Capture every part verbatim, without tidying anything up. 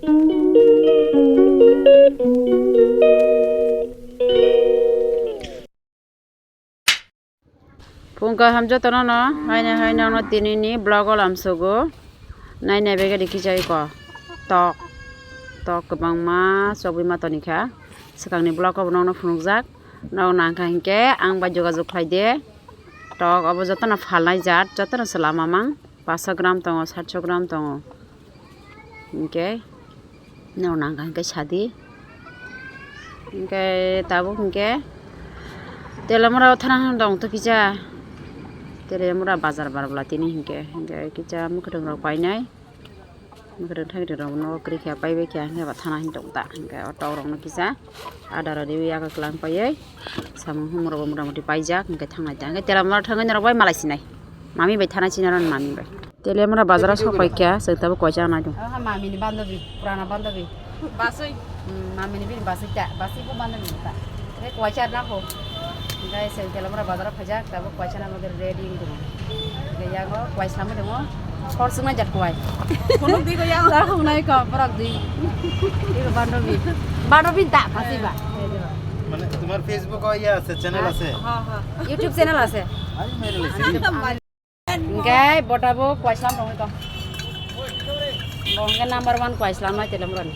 Phung kaham jotono no, haino haino no tini ni vlog o lamsogo. Nai nai bege rikhi jai ko. Tok. Tok kwbangma chogwi ma toni kha. Swkang ni vlog o bo nokno phunukjak. Nok nang kha hinkhe ang bai jogajog khlai de. Tok obo jotono phalnai jat, jotono chwla mamang. Paso gram tongo, satso gram tongo. Hinkhe, no nang kha hinkhe sadi. Hinkhe tabuk hinkhe Telamura o thana dong to kisa. Telamura bazar bar bwla tini hinkhe, hinkhe kisa mwkhwtwng rok painai. Mwkhwtwng thangwi rok no kwrwi kha, paibai kha, hinkhe ba thana hin tong ta. Hinkhe o tok rok no kisa adara riwi yago kwlang paiwi. Samung humung rok bo mota moti paijak, hinkhe thangnai ta. Hinkhe Telamura thangwi norok bai malai sinai. Mami bai thana sinai rw mami bai. Telamura bazar o sok pai kha, chwng tabuk koicha nai dung. Aha, mami ni bandobi, purana bandobi. Basui. Hmm, mami ni bini basui ta, basui bo bandobi ta. Hinkhe koicha na ho. Hinkhe chwng Telamura bazar o phaijak, tabuk koicha na moge ready wng tongo. Hinkhe yago koicha samui tongo. Hor swngnai jat kowai. Phunuk di ko yang. Lahung nai ko borok di. Iko bandobi. Bandobi da pasi ba. মানে তোমার Facebook ইয়ে আছে, চ্যানেল আছে? হ্যাঁ, হ্যাঁ। YouTube channel আছে। আরে মেরে লেসি। Engai botabo koislam rongwi tong. Bo hwnkhe number one koislam nai Telamurani.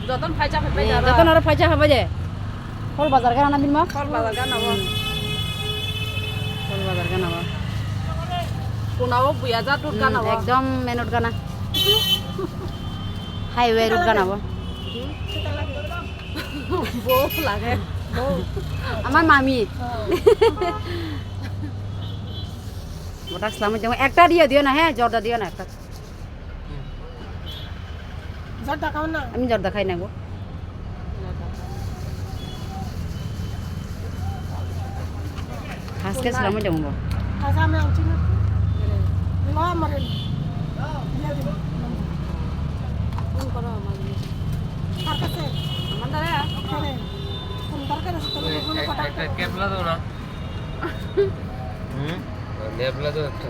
Joton phaisa phaibai Eh, da ba? Joton aro phaisa phaibai de. Khol bazar gana na bini mo? Khol bazar gana bo. Hmm. Khol bazar gana bo. Kunao buya ja tut Hmm, gana bo. Ekdom main road gana. Highway road gana bo. Bo lage. Bo. Amar mami. Oh. Botak slamwi tongo. Ekta diyo, diyo na, he, jorda diyo na, ekta. Jorda khauna? Ami jorda khai nango. Haske slamwi tongo bo. Haske ami ang chini. Lo amare. Phone koro amare. Kar kache? Amar dara? Kare. Phone kar kare se to phone kata. Kepla do na. Hmm? Kepla do ekta.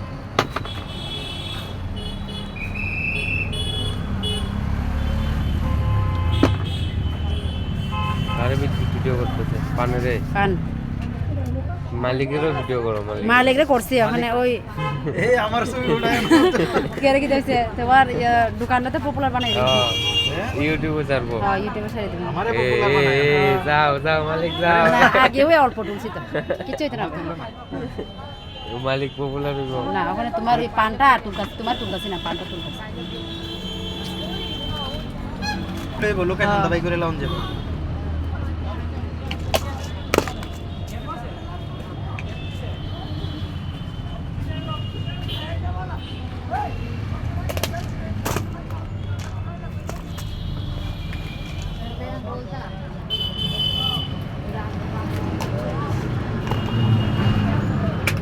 আরে me video করতেছে পানে রে কান মালিকেরও ভিডিও করো মালিক মালিক রে করছি ওখানে ওই এই আমার ছবি উঠায় না। কেরে কি দেখছে তোমার ইয়া, দোকানটা তো পপুলার বানাই দিছি। হ্যাঁ। ইউটিউবে ছাড়বো। হ্যাঁ, ইউটিউবে ছাড়ি দিবো। আমারে এই, পপুলার এই, বানায়। এই, যাও যাও মালিক যাও। না, আগে ওই অল্প তুলছি তো, কিচ্ছু হইতো না। মালিক পপুলার হইব। না, ওখানে তোমার ওই পানটা আর তুলতাছি, তোমার তুলতাছি না, পানটা তুলতাছি। এই বলো, কেন হ্যাঁ। দাবাই করে লাউন যাবো?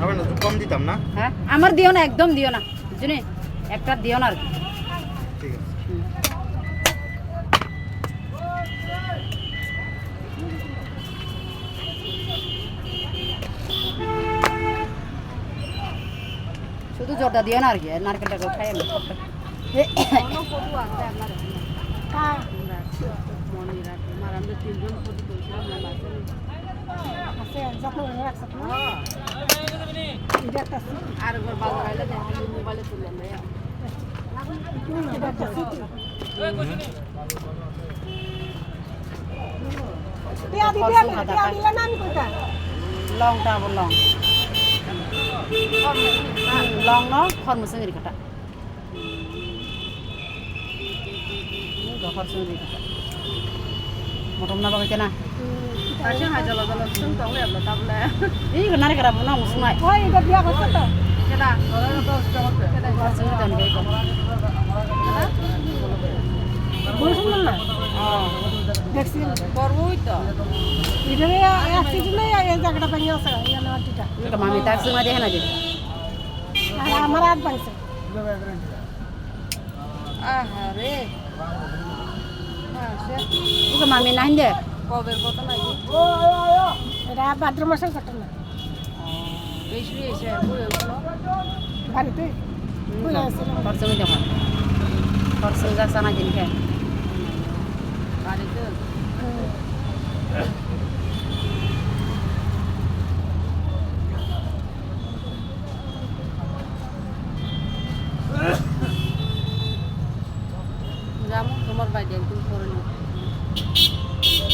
আমার না, একটু কম দিতাম না? হ্যাঁ, আমার দিও না, একদম দিও না, বুঝছো নি? একটা দিও না আর কি। ঠিক আছে। হুম। শুধু জর্দা দিও না আর কি, নারকেল টারকেল খাই আমি। কোনো ফটো আছে আপনার এখানে? হ্যাঁ। আমরা মনিরা, তোমার আমরা তিনজন ফটো তুলছিলাম, না, বাসে। আছে, যত্ন করে রাখছো তো? হ্যাঁ। এটা একটা আছে। আর একবার বাজার আইলে দেখা যায় মোবাইলে তুললাম, ভাইয়া। এটা একটা স্মৃতি। হুম। Tiya di, tiya di, tiya di, la nami koi ta. Long ta bo long. Long no, khor musung ri kata. Ni go khor sung ri kata. Motom na bagwi tena. Asing hai jalo jalo sung tong le abla tabla. Ih, nari kara bo na musung nai. Oi, iba biya ko to. Keda? Khor sung ri don bai ko. Musung na. Oh. Vaccine. Korbo oi to. Idhar ya, ya, season ya, ya, jagada bani asa, ya, na, tita. Ito mami tak sung na de na de. Ara, amar at bangsa. Aha re. Ito mami na hinde. Kober kota lagi. Era bhadro masor kota na. Beshi eshi bui eshi. Bari tui. Bui eshi. Khor sung ri don. Swngjak chana din khe. Jamu tomar bai den tun poroni.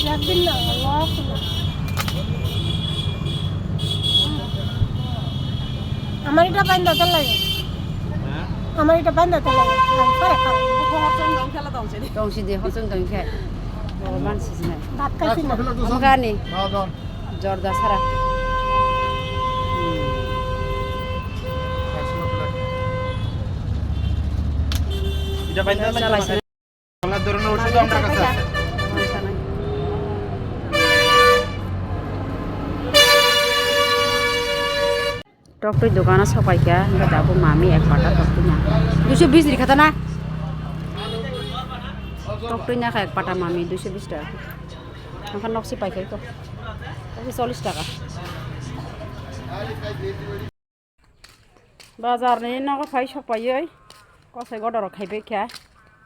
Yakdin na, Allah. Amar ita pain da talai. Amar ita pain da talai. Pare kha. Tongsi di, horsong tongsi. Roman sisi nai. Bhat khai sini. Amgani. Jorda sara. Ita pain da talai. Toktwi dogano sopaikha, hwnkhe tabuk mami ek pata toktwi na. Duiso bis rikha ta na? Toktwi na kha ek pata mami, duiso bis taka. Hwnkhe noksi paikha iko. Noksi chollish taka. Bazar ni nogo phai sok paiwi kosoi godoro khaibai kha,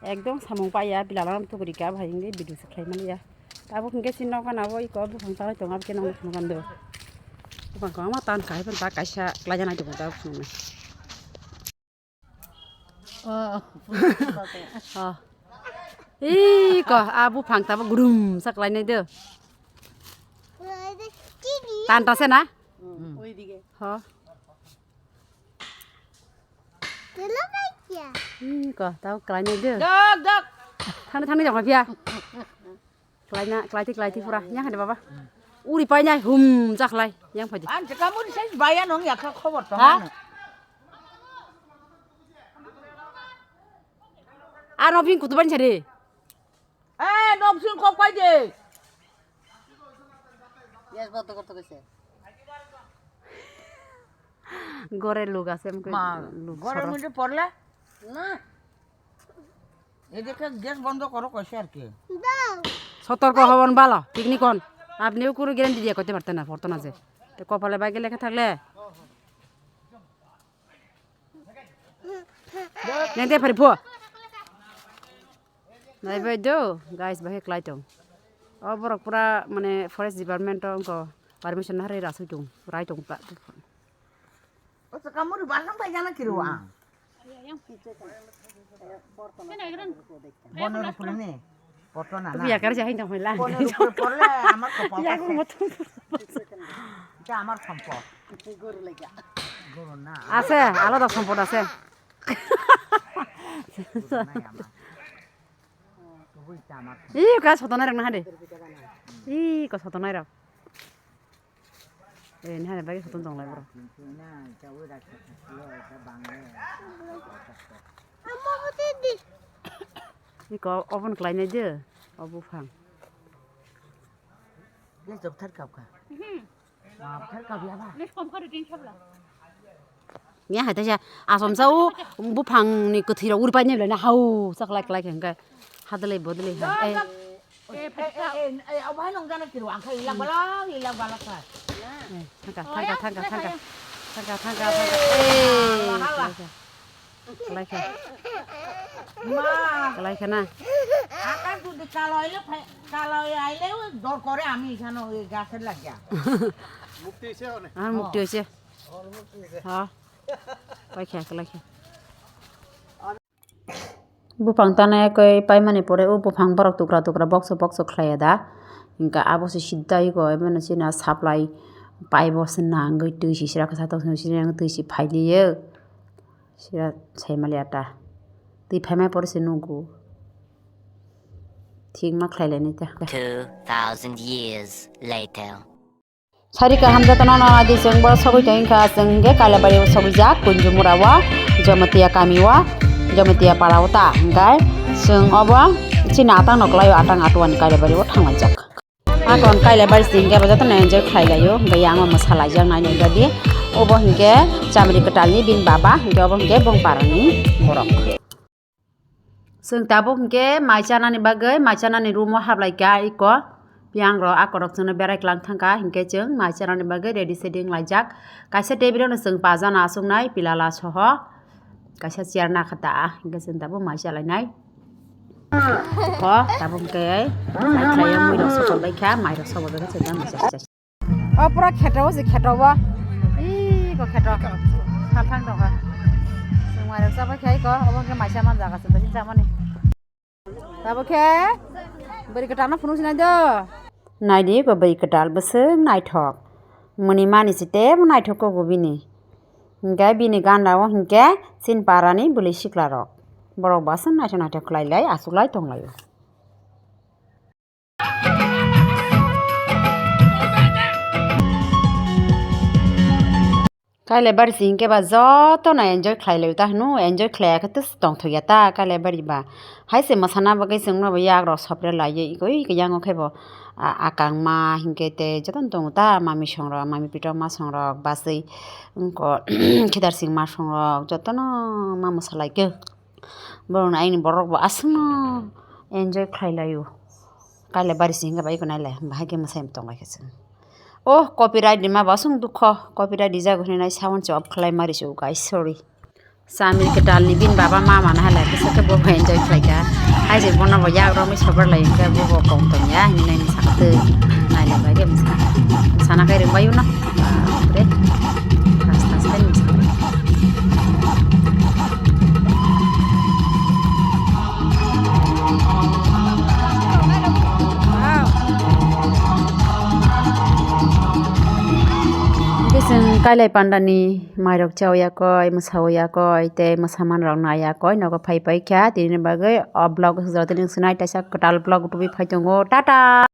ekdom samung paiya, bilala no tuguri kha, bahai wngwi video se khlai maliya. Tabuk hwnkhe chini nogo nabo iko buphang talai tongo, aboni nokni phunukgwi do. Buphang kwbangma tan kahai phano ta kaisa klaijak nai tongo tabuk phunuknwi. Oh. Oh. Iko a buphang tabuk grum sa klainai do. Tan ta se na? Ho. Ih, ko, tau kelai nai de. Dok, dok. Thani, thani jong phia. Kelai na, kelai ti, kelai ti pura. Yang ada baba. Uri pai nai, hum, jak lai. Yang phai di. An jeka mun sai baya nong ya kha khobor to. Ha? Ar no pin kutuban chari. Eh, nok sing kok pai de. Yes, bondo korte koise. Gore luk ase, amke ma, luk gore soro. Mujhe porle? Na. Edike gas bondo koro koise ar ki. Sotorko hobon balo, picnic on. Apni o kunu guarantee diya koite parte na, porto na je. Te kopale bai gele khe thagle. Neng te phari pho. Naibai do, guys, bahai klai tong. O borok pura, mane, forest department o wngkha permission hari rasui tong, rai tong ta. O chwka muri basang bai jana kiri o ang. Bono rupre ni, poto na na. Biya kar jahai tong hoila. Bono rupre porle amar kopal. Biya kar moto. Ita amar sompot. Guru na. Ase, alada sompot ase. Guru na amar. Ih, ka sotonai rok na hade. Ih, ko sotonai rok. Eh, ni hade bagi soton tong lai bro. Ih, ko open klai nai de. Obu phang. Nya hai taisa asomsa o buphangni kwthwirok uri painai belai na hau chaklai klai khe hwnkhe hadalai bodolai hai. Eh, eh, eh, eh, obo hai nong jana kiro ang kha ilak balak, ilak balak kha. Eh, thangka, thangka, thangka, thangka. Thangka, thangka, thangka. Eh, hala. Klai kha. Klai kha. Ma. Klai kha na. Akan tu di kalau ile phai, kalau ile dor kore ami ikhano ei gasor lagya. Mukti hoise one. Ah, mukti hoise. Ha. Klai kha, klai kha. Buphang tanai koi paimani pore o buphang borok tukra tukra boxo boxo khlaiya da. Hinkhe abo se sidda ego ebono chini supply pipe o se nangwi twi sisra khe satok sini twi si phailiyo. Sira saimaliya ta. Twi phaima pore se nugo. Thik ma khlai lainai ta. Two thousand years later. Sari kaham jotono no adi chwng bo sogwi tong kha, chwng hinkhe Kailabari o sogwi jak Kunjumura o, Jamatia kami o, Jamatia para o ta hinkhe chwng obo chini atang no kwlai o, atang atuani Kailabari o thanglaijak. Akon Kailabari sing khe bo jotono enjoy khlai lai o, hinkhe yang o mwsa laijak nai nai di obo hinkhe chamri kwtal ni bini baba hinkhe obo hinkhe bongpara ni borok. Chwng tabuk hinkhe mai chanani bagwi mai chanani room o hablai kha iko. Yang rok akorok chwngno berai klang thangkha hinkhe chwng mai chanani bagwi ready setting laijak. Kaisa table no chwng pajana achuknai pilala soho. Kaisa chair nakha ta hinkhe chwng tabuk mai chalainai. Ko tabuk khe ai khlai mui rok sokol bai kha, mai rok sokol bai kha, chwng tamo chai chai. O pura kheto o se kheto o. Ii ko kheto. Salthang dong kha. Chwng mai rok chabai kha iko, obo khe maisa man jaga se bini jamani. Tabuk khe bwrwi kwtal no phunuk sinai do. Naidi ko bwrwi kwtal bwswk naithok. Muni mani se tebo naithok kogo bini. Hinkhe bini gana o hinkhe chini parani bwlwi sikla rok. Borok bo aswk naithok naithok khlai lai achuk lai tong lai o. Kailai bari se hinkhe ba jotono enjoy khlai lai ta hwno, enjoy khlai ya khe tong thok ya ta kailai bari ba. Hai se mwsana bagwi chwngno bo yak rok sopre lai oi, iko iko yango khe bo, a, akang ma hinkhe tei jotono tongo ta mami song rok, mami pitok ma song rok, bachwi wngko khedar sing ma song rok jotono ma mwsa lai khe. Borokni ayini borok bo aswkno enjoy khlai lai o. Kailai bari se hinkhe bai iko nailai, bahai khe mwsai tong lai khe chwng. Oh, copyright rima bo aswk dukho, copyright rijak hinwi nai sound se off khlai mari se o guys, sorry. Chamil kwtal ni bini baba ma mana halai kisa khe bo bo enjoy khlai kha. Hai se bono bo yak romwi sobar lai khe bo bo kong tong ya hinwi nai mwsa kha twi. Nailai bai khe mwsa. Sana kai rwng bai uno. Bapre. Aste aste ni. Wow. Hingke chwng kailai pandani mairok chao ya koi, mwsao ya koi, tei mwsamanrok nai ya koi, nogo phai pai kha. Tini bagwi o vlog swk jora tini swk nai, taisa kwtal vlog tubui phai tongo. Tata!